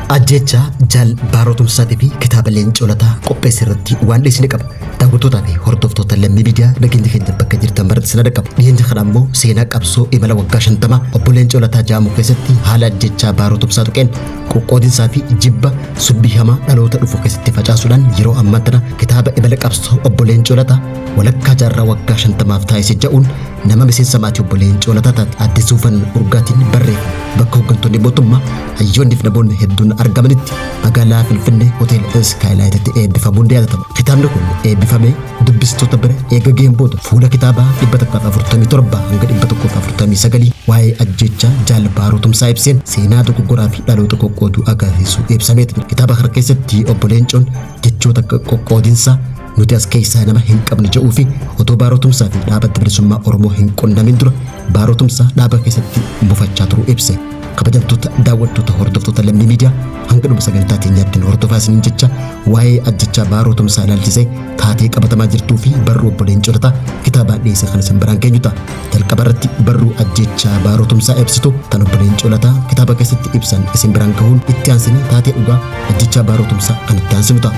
Ajjeechaa Jaal Baaroo Tumsaatii fi kitaaba Leencoo Lataa qopheesse irratti waan dhiyeessine qaba. Daawwattootaa fi hordoftoota Lammii Miidiyaa nageenya keenya bakka jirtan maratti sin dhaqqaba. Dhiyeenya kana ammoo seenaa qabsoo imala waggaa 50 obbo Leencoo Lataa Jaamuu keessatti haala ajjeechaa Baaroo Tumsaa tuqeen qoqqoodinsaa fi jibba subbii hamaa dhaloota dhufu keessatti facaasuudhaan yeroo ammaa tana kitaaba imala qabsoo obbo Leencoo Lataa walakkaa jaarraa waggaa 50f taasise ja'uun nama miseensa maatii obbo Leencoo Lataa taate Aadde Suufan Urgaatiin barreeffame bakka hooggantoonni mootummaa hayyoonni fi namoonni hedduun argamanitti magaalaa Finfinnee hoteela Iskaayilaayititti eebbifamuun ni yaadatama. Kitaabni kun eebbifamee dubbistoota bira eega gaheen booda fuula kitaabaa 147 hanga 149 waa'ee ajjeechaa Jaal Baaroo Tumsaa ibseen seenaa dogoggoraa fi dhaloota qoqqooduu agarsiisu ibsameeti jira. Kitaaba kana keessatti obbo Leencoon jechoota akka qoqqoodinsa nuti as keessaa nama hin qabne jedhuu fi otoo Baaroo Tumsaa fi dhaaba Adda Bilisummaa Oromoo hin qunnamin dura Baaroo Tumsaa dhaaba keessatti mufachaa turuu ibse. Kabajamtoota daawwattoota hordoftoota Lammii Miidiyaa hanga dhuma sagantaa teenyaatti nu hordofaa isiniin jecha waa'ee ajjechaa Baaroo Tumsaa ilaalchisee taatee qabatamaa jirtuu fi barruu obbo Leencoo Lataa kitaabaan dhiyeesse kan isin biraan geenyu ta'a. Jalqaba irratti barruu ajjechaa Baaroo Tumsaa ibsitu tan obbo Leencoo Lataa kitaaba keessatti ibsan isin biraan gahuun itti aansinee taatee dhugaa ajjechaa Baaroo Tumsaa kan itti aansinu ta'a.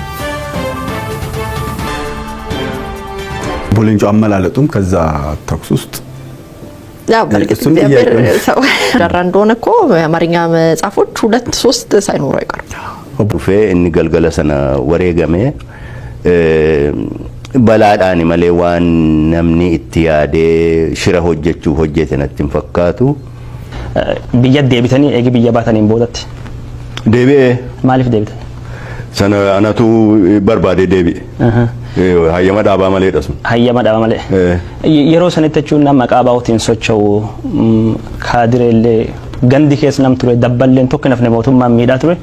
Obbo Leencoo አመላለጡም ከዛ ተኩስ ውስጥ ያው በእርግጥ እሱን እግዚአብሔር ጥያቄ ነው። ሰው ዳራ እንደሆነ እኮ የአማርኛ መጽሐፎች ሁለት ሶስት ሳይኖሩ አይቀርም። Dhufee inni galgala sana wareegame balaadhaan malee waan namni itti yaadee shira hojjechuuf hojjete natti hin fakkaatu. Biyya deebitanii eegi biyya baataniin boodatti Deebi'ee maaliif deebitan? Sana anatu barbaadee deebi'e. Hayyama dhaabaa maleedha sun. Hayyama dhaaba malee. Yeroo sanitti jechuun nama maqaa baa'uutiin socho'u kaadireellee gandi keessa nam ture dabballeen tokko nafne mootummaan miidhaa ture.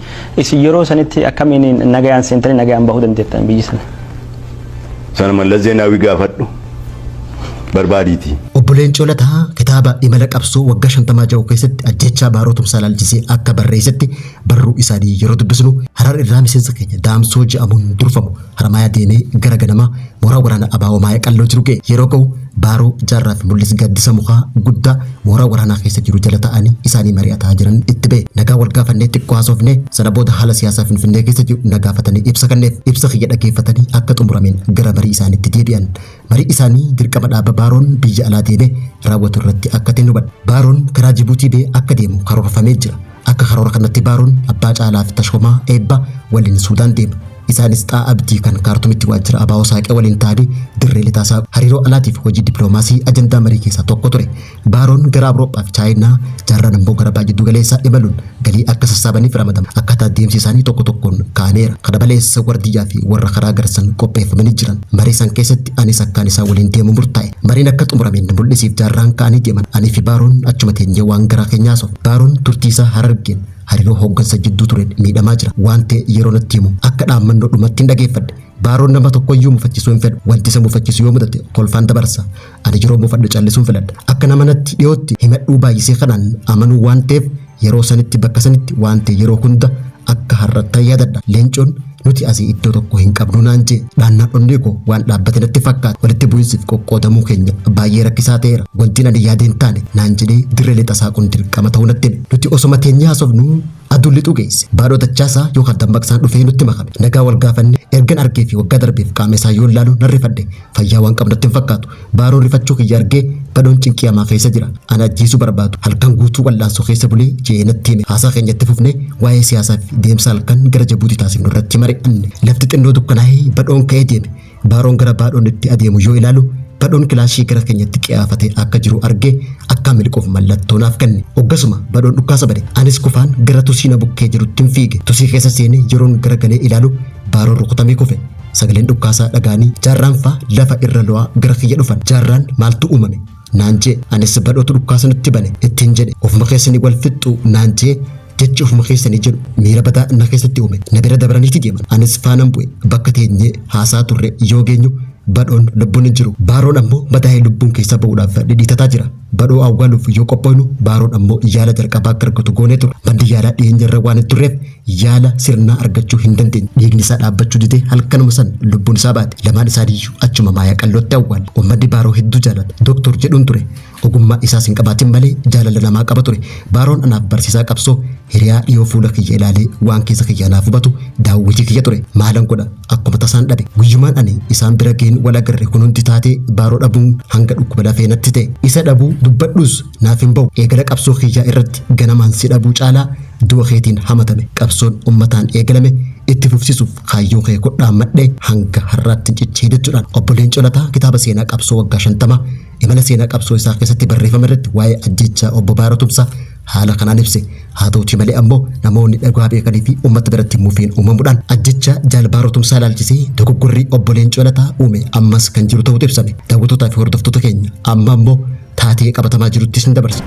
Isin yeroo sanitti akkamiin nagayaan seentanii nagayaan bahuu dandeettan biyyi sana? Sana Mallas Zeenaawii gaafadhu barbaadiiti. Obbo Leencoo Lataa kitaaba imala qabsoo waggaa 50 jiru keessatti ajjechaa Baaroo Tumsaa ilaalchisee akka barreessetti barruu isaanii yeroo dubbisnu Harar irraa miseensa keenya Daamsoo jedhamuun durfamu Haramaayaa deemee gara ganamaa mooraa waraana Abaawoo Maaya Qalloo jiru ga'e. Yeroo ga'u Baaroo Jaarraa fi Mul'is gaaddisa mukaa guddaa mooraa waraanaa keessa jiru jala ta'anii isaanii mari'ataa jiran itti ba'e. Nagaa wal gaafannee xiqqoo haasofnee sana booda haala siyaasaa Finfinnee keessa jiru na gaafatanii ibsa kenneef. Ibsa kiyya dhaggeeffatanii akka xumurameen gara marii isaaniitti deebi'an. Marii isaanii dirqama dhaaba Baaroon biyya alaa deemee raawwatu irratti akka ta'e hubadhe. Baaroon karaa Jibuutii ba'ee akka deemu karoorfamee jira. Akka karoora kanatti Baaroon Abbaa Caalaa fi Tashoomaa Eebba waliin Suudaan deema. Isaanis Xaa Abdii kan Kaartumitti waajjira Abaawoo Saaqee waliin ta'anii dirree lixaa saaqu. Hariiroo alaatiif hojii dippiloomaasii ajandaa marii keessaa tokko ture. Baaroon gara Awurooppaa fi Chaayinaa, Jaarraan immoo gara Baha Jiddu Galeessaa imaluun galii akka sassaabaniif ramadama. Akkaataa deemsi isaanii tokko tokkoon kaa'ameera. Kana malees wardiyyaa fi warra karaa garsan qopheeffamanii jiran. Marii san keessatti anis akkaan isaan waliin deemu murtaa'e. Mariin akka xumurameen Mul'isiif Jaarraan ka'anii deeman. Anii fi Baaroon achuma teenyee waan garaa keenyaa haasofne. Baaroon turtii isaa Harargeen hariiroo hooggansa jidduu tureen miidhamaa jira. Waan ta'e yeroo natti himu akka dhaammannoo dhumatti hin dhageeffadhe. Baaroon nama tokkoyyuu mufachisuu hin fedhu. Wanti isa mufachisu yoo mudate kolfaan dabarsa. Ani yeroo mufadhu callisuun filadha. Akka nama natti dhiyootti himadhuu baay'isee kanaan amanuu waan ta'eef yeroo sanitti bakka sanitti waan ta'e yeroo hunda akka har'attan yaadadha. Leencoon nuti asii iddoo tokko hin qabnu naan jee. Dhaannaan onnee koo waan dhaabbate natti fakkaata. Walitti bu'iinsi fi qoqqoodamuu keenya baay'ee rakkisaa ta'eera. Wanti ani yaade hin taane naan jedhee dirree lixa saaquun dirqama ta'uu natti hime. Nuti osoma teenyee haasofnu aduun lixuu geesse. Baadhoo Dachaasaa yookaan Dammaqsaan dhufee nutti makame. Nagaa wal gaafanne ergan argee fi waggaa darbeef qaama isaa yoon laalu nan rifadhe. Fayyaa waan qabu natti hin fakkaatu. Baaroon rifachuu kiyya argee Badhoon cinqii hamaa keessa jira. Ana ajjeesuu barbaadu. Halkan guutuu wal'aansoo keessa bulee je'ee natti hime. Haasaa keenya itti fufnee waa'ee siyaasaa fi deemsa halkan gara Jabuutii taasifnu irratti mari'anne. Lafti xinnoo dukkanaa'ee Badhoon ka'ee deeme. Baaroon gara Baadhoon itti adeemu yoo ilaalu Badhoon kilaashii gara keenyatti qiyaafatee akka jiru argee akkaan miliquuf mallattoo naaf kenne. Hoggasuma Badhoon dhukkaasa bane. Anis kufaan gara tusii na bukkee jiruttin fiige. Tusii keessa seenee yeroon garagalee ilaalu Baaroon rukutamee kufe. Sagaleen dhukkaasaa dhaga'anii Jaarraan faa lafa irra lo'aa gara kiyya dhufan. Jaarraan maaltu uumame? naan je'e. Anis Badhootu dhukkaasa nutti bane ittiin jedhe. Ofuma keessanii wal fixxu naan je'e. Jechi ofuma keessanii jedhu miira badaa na keessatti uume. Na bira dabraniiti deeman. Anis faanan bu'e. Bakka teenyee haasaa turre yoo geenyu Badhoon lubbuun hin jiru. Baaroon ammoo madaa'ee lubbuun keessaa ba'uudhaaf dhidhiitataa jira. Badhoo awwaaluuf yoo qophooynu Baaroon ammoo yaala jalqabaa akka argatu goonee turre. Manni yaalaa dhiyeenya irra waan hin turreef yaala sirnaa argachuu hin dandeenye. Dhiigni isaa dhaabbachuu didee halkanuma san lubbuun isaa baate. Lamaan isaaniiyyuu achuma Maayaa Qallootti awwaalle. Uummanni Baaroo hedduu jaalata. Doktor jedhuun ture. Ogummaa isaas hin qabaatin malee jaalala namaa qaba ture. Baaroon anaaf barsiisaa qabsoo, hiriyaa dhiyoo fuula kiyya ilaalee waan keessa kiyya naaf hubatu, daawwitii kiyya ture. Maalan godha, akkuma tasaan dhabe. Guyyumaan ani isaan bira ga'een wal agarre kun hundi taatee Baaroo dhabuun hanga dhukkuba lafee natti ta'e. Isa dhabuu dubbadhus naaf hin ba'u. Eegala qabsoo kiyyaa irratti ganamaan si dhabuu caalaa du'a keetiin hamatame. Qabsoon ummataan eegalame itti fufsiisuuf kaayyoo kee kodhaammadhee hanga har'aatti cichee jechuudhaan obbo Leencoo Lataa kitaaba seenaa qabsoo waggaa 50 imala seenaa qabsoo isaa keessatti barreeffame irratti waa'ee ajjeechaa obbo Baaroo Tumsaa haala kanaan ibse. Haa ta'utii malee ammoo namoonni dhugaa beekanii fi uummata biratti mufiin uumamuudhaan ajjeechaa Jaal Baaroo Tumsaa ilaalchisee dogoggorri obbo Leencoo Lataa uume ammas kan jiru ta'utu ibsame. Daawwattootaa fi hordoftoota keenya, amma ammoo taatee qabatamaa jiruttis ni dabarsa.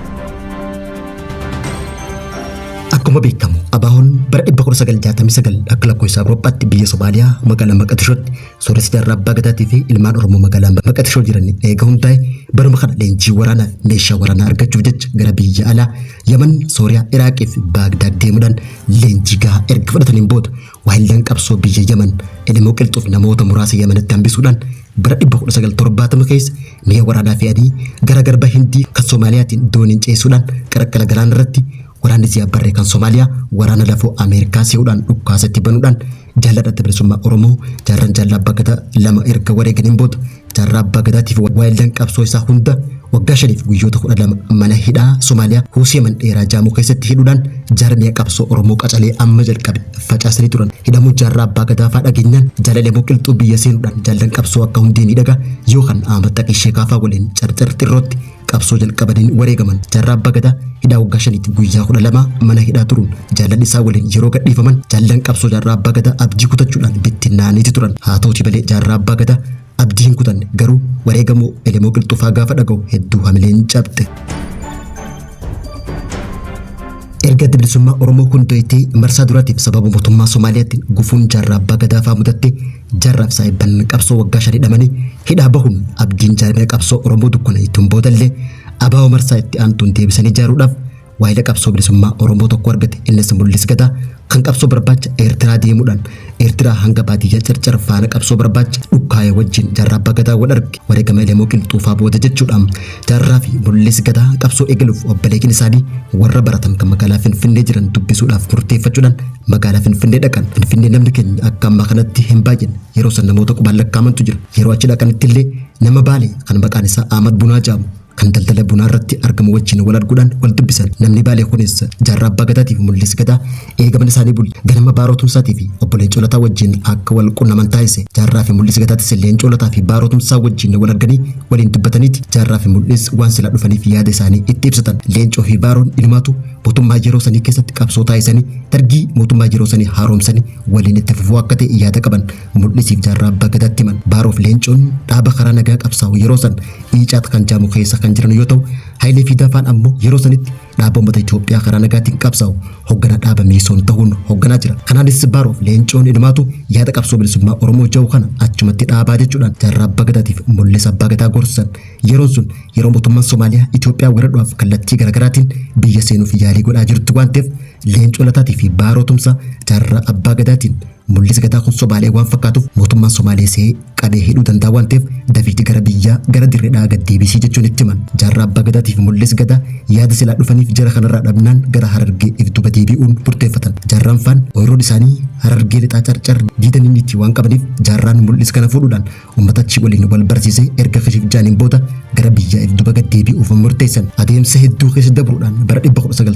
Akkuma beekamu ABO'n bara 1969 akka lakkoofsa Awurooppaatti biyya Somaaliyaa magaalaa Maqadishootti sooressa Jaarraa Abbaa Gadaatii fi ilmaan Oromoo magaalaa Maqadishoo jiran eega hundaa'e. Baruma kana leenjii waraanaa fi meeshaa waraanaa argachuuf jecha gara biyya alaa Yaman, Sooriyaa, Iraaqii fi Baagdaad deemuudhaan leenjii gahaa erga fudhataniin booda waahillan qabsoo biyya Yaman Elemoo Qilxuuf namoota muraasa Yamanitti hambisuudhaan bara 1970 keessa mi'a waraanaa fe'anii gara garba Hindii kan Soomaaliyaatiin dooniin ceessuudhaan qarqara galaana irratti waraanni Ziyaad Barree kan Somaaliyaa waraana lafoo Ameerikaa se'uudhaan dhukaasa itti banuudhaan jaalladha Adda Bilisummaa Oromoo jaarran Jaallaa Abbaa Gadaa lama erga wareeganiin booda Jaarraa Abbaa Gadaatiif waayillan qabsoo isaa hunda waggaa 5f guyyoota 12 mana hidhaa Somaaliyaa Huusee Mandheeraa Jaamuu keessatti hidhuudhaan jaarmiya qabsoo Oromoo qacalee amma jalqabe facaasanii turan. Hidhamuu Jaarraa Abbaa Gadaa faa dhageenyaan Jaal Elemoo Qilxuu biyya seenuudhaan jaallan qabsoo akka Hundee Miidhagaa yookaan Ahmad Taqii Sheekaafaa waliin Carcar Xirrootti qabsoo jalqabaniin wareegaman. Jaarraa Abbaa Gadaa hidhaa waggaa 5tti guyyaa 12 mana hidhaa turuun jaallan isaa waliin yeroo gadhiifaman jaallan qabsoo Jaarraa Abbaa Gadaa abdii kutachuudhaan bittinnaa'aniiti turan. Haa ta'utii malee Jaarraa Abbaa Gadaa abdii hin kutanne, garuu wareegamuu Elemoo Qilxuufaa gaafa dhaga'u hedduu hamileen cabxe. Erga Adda Bilisummaa Oromoo hundoytee marsaa duraatiif sababa mootummaa Somaaliyaatti gufuun Jaarraa Abbaa Gadaa faa mudatte. Jaarraa fi saahibban qabsoo waggaa 5 hidhamanii hidhaa bahuun abdiin jaarmiya qabsoo Oromoo dukkana ittuun boodallee ABO marsaa itti aantuun deebisanii ijaaruudhaaf waayila qabsoo bilisummaa Oromoo tokko argate. Innis Mul'is Gadaa kan qabsoo barbaacha Eertiraa deemuudhaan Eertiraa hanga baadiyyaa Carcar faana qabsoo barbaacha dhukkaa'ee wajjin Jaarraa Abbaa Gadaa wal arge, wareegama Elemoo Qilxuufaa booda jechuudha. Jaarraa fi Mul'is Gadaa qabsoo eegaluuf obboleeyyiin isaanii warra baratan kan magaalaa Finfinnee jiran dubbisuudhaaf murteeffachuudhaan magaalaa Finfinnee dhaqan. Finfinnee namni keenya akka ammaa kanatti hin baay'inne. Yeroo san namoota qubaan lakkaamantu jira. Yeroo achi dhaqanitti illee nama Baalee kan maqaan isaa Ahmad Bunaa jedhamu kan daldala bunaa irratti argamu wajjin wal arguudhaan wal dubbisan. Namni Baalee kunis Jaarraa Abbaa Gadaatii fi Mul'is Gadaa eegaman isaanii buli ganama Baaroo Tumsaatii fi obbo Leencoo Lataa wajjin akka wal qunnaman taasise. Jaarraa fi Mul'is Gadaatis Leencoo Lataa fi Baaroo Tumsaa wajjin wal arganii waliin dubbataniiti Jaarraa fi Mul'is waan silaa dhufaniif yaada isaanii itti ibsatan. Leencoo fi Baaroon inumaatu mootummaa yeroo sanii keessatti qabsoo taasisanii Dargii mootummaa yeroo sanii haaromsanii waliin itti fufuu akka ta'e yaada qaban Mul'isiif Jaarraa Abbaa Gadaatti himan. Baaroo fi Leencoon dhaaba karaa nagaa qabsaa'u yeroo san Iicaat kan jaamu keessa kan jiran yoo ta'u, Hayilee Fiidaa faan ammoo yeroo sanitti dhaaba uummata Itoophiyaa karaa nagaatiin qabsaa'u hogganaa dhaaba Miisoon ta'uun hogganaa jira. Kanaanis Baaroo fi Leencoon inumaatu yaada qabsoo bilisummaa Oromoo ja'u kana achumatti dhaabaa jechuudhaan Jaarraa Abbaa Gadaatiif Mul'is Abbaa Gadaa gorsan. Yeroon sun yeroo mootummaan Somaaliyaa Itoophiyaa weeraruudhaaf kallattii garaagaraatiin biyya seenuuf yaalii godhaa jirtu waan ta'eef Leencoo Lataatii fi Baaroo Tumsaa Jaarraa Abbaa Gadaatiin Mul'is Gadaa kun Somaalee waan fakkaatuuf mootummaan Somaalee see qabee hidhuu danda'a waan ta'eef dafiitii gara biyyaa gara Dirreedhaa gad deebisii jechuun itti himan. Jaarraa Abbaa Gadaatii fi Mul'is Gadaa yaada silaa dhufaniif jara kanarraa dhabnaan gara Harargee if duuba deebi'uun murteeffatan. Jaarraan faan ooyiruun isaanii Harargee Lixaa Carcar diidaniiniitti waan qabaniif Jaarraan Mul'is kana fuudhuudhaan Uummata achi waliin wal barsiisee erga Kishif jaaniin booda gara biyyaa if duba gad deebi'uuf murteessan. Adeemsa hedduu keessa dabruudhaan bara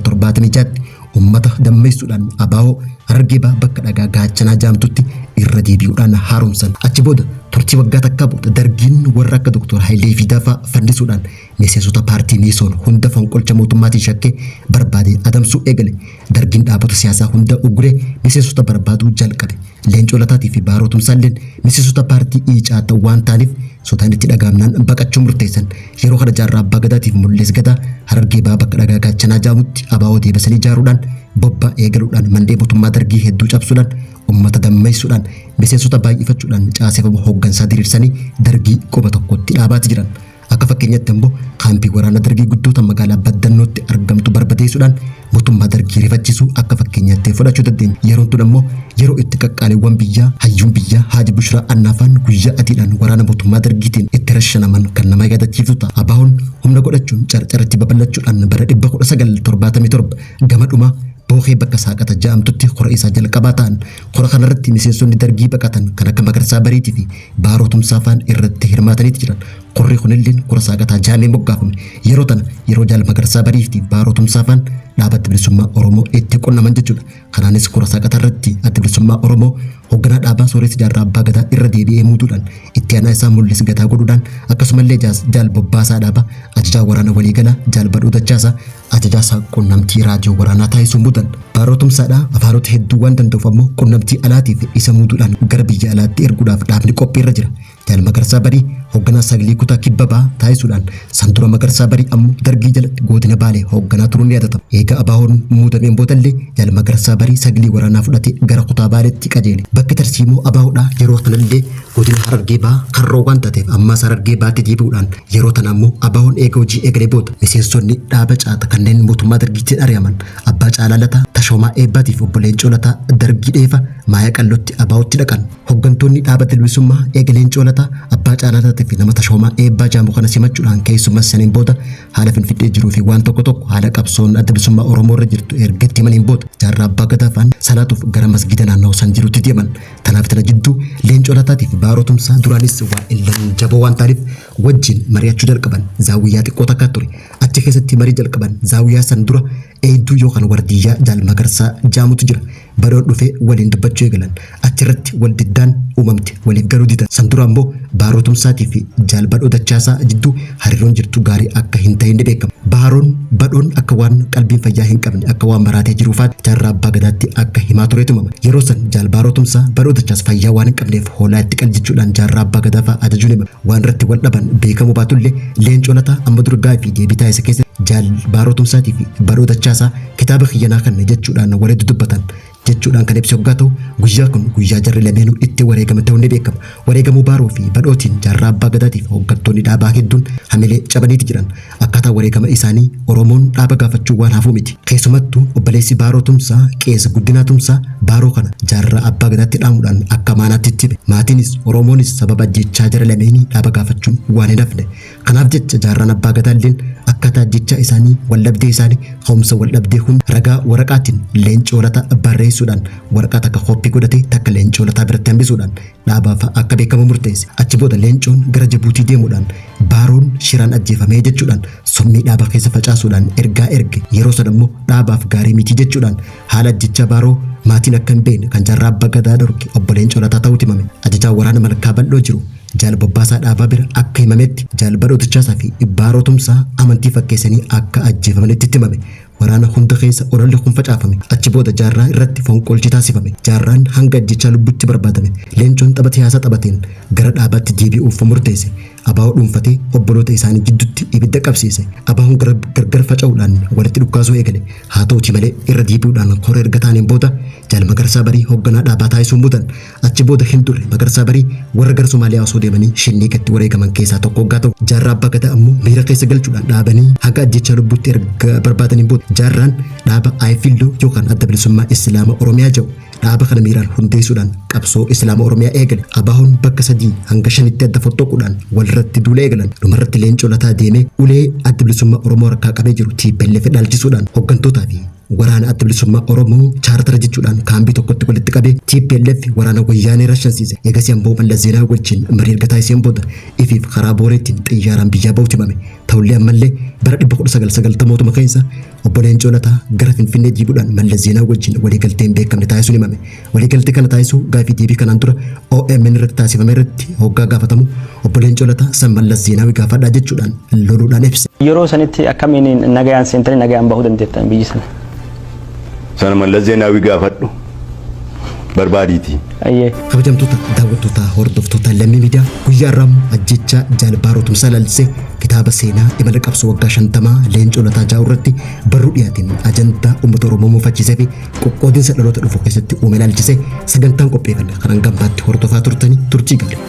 1976tti uummata dammeessuudhaan ABO Harargee Bahaa bakka dhagaa Gaachanaa jaamtutti irra deebi'uudhaan haaromsan. Achi booda turtii waggaa takkaa booda Dargiin warra akka Dr. Hayilee Fiidaa fa'aa fannisuudhaan miseensota paartii Miisoon hunda fonqolcha mootummaatiin shakkee barbaadee adamsuu eegale. Dargiin dhaabota siyaasaa hunda ugguree miseensota barbaaduu jalqabe. Leencoo Lataatii fi Baaroo Tumsaalleen miseensota paartii Iicaat waan ta'aniif sodaan itti dhaga'amnaan baqachuu murteessan. Yeroo kana Jaarraa Abbaa Gadaatiif Mul'is Gadaa Harargee Bahaa bakka dhagaa Gaachanaa jaamutti ABO deebisanii ijaaruudhaan bobbaa eegaluudhaan mandhee mootummaa Dargii hedduu cabsuudhaan ummata dammaysuudhaan miseensota baay'ifachuudhaan caaseffama hooggansaa diriirsanii Dargii quba tokkotti dhaabaati jiran. Akka fakkeenyatti ammoo kaampii waraana Dargii guddoo tan magaalaa Baddannootti argamtu barbadeessuudhaan Mootummaa Dargii rifachiisuu akka fakkeenyaatti fudhachuu dandeenya. Yeroon tun ammoo yeroo itti qaqqaaliiwwan biyyaa, hayyuun biyyaa Haaji Bushraa Annaafaan guyyaa adiidhaan waraana mootummaa Dargiitiin itti rashanaman kan nama yaadachiiftu ta'a. ABO'n humna godhachuun carcaratti babal'achuudhaan bara 1977 gama dhumaa Boohee bakka Saaqata ja'amtutti kora isaa jalqabaa ta'an. Kora kanarratti miseensonni Dargii baqatan kan akka Magarsaa Bariitii fi Baaroo Tumsaa fa'aan irratti hirmaataniiti jiran. Korri kunilleen kora Saaqataa ja'amee moggaafame. Yeroo tana yeroo Jaal Magarsaa Barii fi Baaroo Tumsaa fa'aan dhaaba Adda Bilisummaa Oromoo itti qunnaman jechuudha. Kanaanis kora Saaqataa irratti Adda Bilisummaa Oromoo hoogganaa dhaabaa Sooressa Jaarraa Abbaa Gadaa irra deebi'ee muuduudhaan itti aanaa isaa Mul'is Gadaa godhuudhaan akkasumallee Jaal Bobbaasaa Dhaabaa ajajaa waraana waliigalaa Jaal Badhoo Dachaasaa ajajaa isaa qunnamtii raadiyoo waraanaa taasisuun muudan. Baaroo Tumsaadhaa afaanota hedduu waan danda'uuf ammoo qunnamtii alaatiif isa muuduudhaan gara biyya alaatti erguudhaaf dhaabni qophiirra jira. Jaal Magarsaa Barii hoogganaa Saglii kutaa Kibba Bahaa taasisuudhaan san dura Magarsaa Barii ammoo Dargii jalatti godina Baalee hoogganaa turuun ni yaadatama. Eega ABO'n muudameen boodallee Jaal Magarsaa Barii Saglii waraanaa fudhatee gara kutaa Baaleetti qajeele. Bakki tarsiimoo ABO'dhaa yeroo kanallee godina Harargee Bahaa Karroo waan taateef ammaas Harargee Bahaatti deebi'uudhaan yeroo tana ammoo ABO'n eega hojii eegalee booda miseensonni dhaaba caata kanneen mootummaa Dargiitiin ari'aman Abbaa Caalaa Lataa, Tashoomaa Eebbaatii fi Obbo Leencoo Lataa Dargii Dheefa Maaya Qallootti ABO'tti dhaqan. Hooggantoonni dhaaba bilisummaa eega Leencoo Lataa, Abbaa Caalaa Lataatii fi nama Tashoomaa Eebbaa jaamu kana simachuudhaan keessummaa saniin booda haala Finfinnee jiruu fi waan tokko tokko haala qabsoon adda bilisummaa Oromoo irra jirtu erga itti himaniin booda Jaarraa Abbaa Gadaa fa'aan salaatuuf gara masgiida naannoo san jirutti deeman. Tanaaf tana jidduu Leencoo Lataatii fi Baaroo Tumsaa duraanis waa illan jaboo waan ta'aniif wajjin mari'achuu jalqaban. Zaawiyyaa xiqqoo takka ture. Achi keessatti marii jalqaban. Zaawiyyaa san dura eedduu yookaan wardiyyaa Jaal Magarsaa jaamutu jira. Baroon dhufee waliin dubbachuu eegalan. Achirratti wal diddaan uumamte. Waliif galuu didan. San dura ammoo Baaroo Tumsaatii fi Jaal Badhoo Dachaasaa jidduu hariiroon jirtu gaarii akka hin ta'in ni beekama. Baaroon Badhoon akka waan qalbiin fayyaa hin qabne akka waan maraatee jiruufaatti Jaarraa Abbaa Gadaatti akka himaa turetu himama. Yeroo san Jaal Baaroo Tumsaa Badhoo Dachaas fayyaa waan hin qabneef hoolaa itti qali jechuudhaan Jaarraa Abbaa Gadaa fa'aa ajajuun himama. Waan irratti wal dhaban beekamuu baatullee Leencoo Lataa amma dura gaafii fi deebii taasise keessatti Jaal Baaroo Tumsaatii fi Badhoo Dachaasaa kitaaba kiyya naa kanne jechuudhaan walitti dubbatan jechuudhaan kan ibse hoggaa ta'u guyyaa kun guyyaa jarri lameenuu itti wareegame ta'uun ni beekama. Wareegamuu Baaroo fi Badhootiin Jaarraa Abbaa Gadaatiif hooggantoonni dhaabaa hedduun hamilee cabaniiti jiran. Akkaataa wareegama isaanii Oromoon dhaaba gaafachuu waan hafuu miti. Keessumattuu obboleessi Baaroo Tumsaa Qees Guddinaa Tumsaa Baaroo kana Jaarraa Abbaa Gadaatti dhaamuudhaan akka maanaatti itti hime. Maatiinis Oromoonis sababa ajjeechaa jara lameenii dhaaba gaafachuun waan hin hafne. Kanaaf jecha Jaarraan Abbaa Gadaa illeen akkaataa ajjeechaa isaanii, waldhabdee isaanii, ka'umsa waldhabdee hunda ragaa waraqaatiin Leencoo Lataa barreessuudhaan waraqaa takka kooppii godhatee takka Leencoo Lataa biratti hambisuudhaan dhaabaaf akka beekamu murteesse. Achi booda Leencoon gara Jibuutii deemuudhaan Baaroon shiraan ajjeefamee jechuudhaan summii dhaaba keessa facaasuudhaan ergaa erge. Yeroo sana immoo dhaabaaf gaarii miti jechuudhaan haala ajjechaa Baaroo maatiin akka hin beekne kan Jaarraa Abbaa Gadaa dhorke obbo Leencoo Lataa ta'uutu himame. Ajajaan waraana Malkaa Bal'oo jiru Jaal Bobbaasaa Dhaabaa bira akka himametti Jaal Badhoo Dachaasaa fi Baaroo Tumsaa amantii fakkeessanii akka ajjeefamanitti itti himame. Waraana hunda keessa ololli kun facaafame. Achi booda Jaarraa irratti fonqolchi taasifame. Jaarraan hanga ajjechaa lubbutti barbaadame. Leencoon tapha siyaasaa taphateen gara dhaabaatti deebi'uuf murteesse. ABO dhuunfatee obboloota isaanii jidduutti ibidda qabsiise. ABO'n gargar faca'uudhaan walitti dhukkaasuu eegale. Haa ta'uti malee irra deebi'uudhaan kora erga taaneen booda Jaal Magarsaa Barii hoogganaa dhaabaa taasisuun muudan. Achi booda hin turre Magarsaa Barii warra gara Somaaliyaa osoo deemanii Shinniiqatti wareegaman keessaa tokko hoggaa ta'u Jaarraa Abbaa Gadaa ammoo miira keessa galchuudhaan dhaabanii haga ajjechaa lubbuutti erga barbaadaniin booda Jaarraan dhaaba Ayifilloo yookaan Adda Bilisummaa Islaama Oromiyaa jedhu dhaaba kana miiraan hundeessuudhaan qabsoo Islaama Oromiyaa eegale. ABO'n bakka 3 hanga 5tti adda fottoquudhaan walirratti duula eegalan. Dhumarratti Leencoo Lataa deemee ulee Adda Bilisummaa Oromoo harkaa qabee jiru TPLF dhaalchisuudhaan hooggantootaa fi waraana Adda Bilisummaa Oromoo chaartara jechuudhaan kaambii tokkotti walitti qabee TPLF waraana Wayyaanee rashansiise. Eegasii ammoo Mallas Zeenaawii wajjin marii erga taasiseen booda ifiif karaa Booleetiin xiyyaaraan biyyaa bahuutu himame. Ta'ullee ammallee bara 1990mootuma keessa obbo Leencoo Lataa gara Finfinnee deebi'uudhaan Mallas Zeenaawii wajjin waliigaltee hin beekamne taasisuun himame. Waliigaltee kana taasisuu gaafii deebii kanaan dura OMN irratti taasifame irratti hoggaa gaafatamu obbo Leencoo Lataa san Mallas Zeenaawii gaafadhaa jechuudhaan loluudhaan ibse. Yeroo sanitti akkamiin nagayaan seentanii nagayaan bahuu dandeettan biyyi sana? Sana Mallas Zeenaawii gaafadhu barbaadiiti. Ayyee. Kabajamtoota daawwattoota hordoftoota Lammii Miidiyaa guyyaa har'aa ajjechaa Jaal Baaroo Tumsaa ilaalchisee kitaaba seenaa imala qabsoo waggaa 50 Leencoo Lataa Jaa'u irratti barruu dhiyaateen ajandaa uummata Oromoo muufachiisee fi qoqqoodinsa dhaloota dhufu keessatti uume ilaalchisee sagantaan qopheeffanne kan hanga ammaatti hordofaa turtanii turtii gaarii.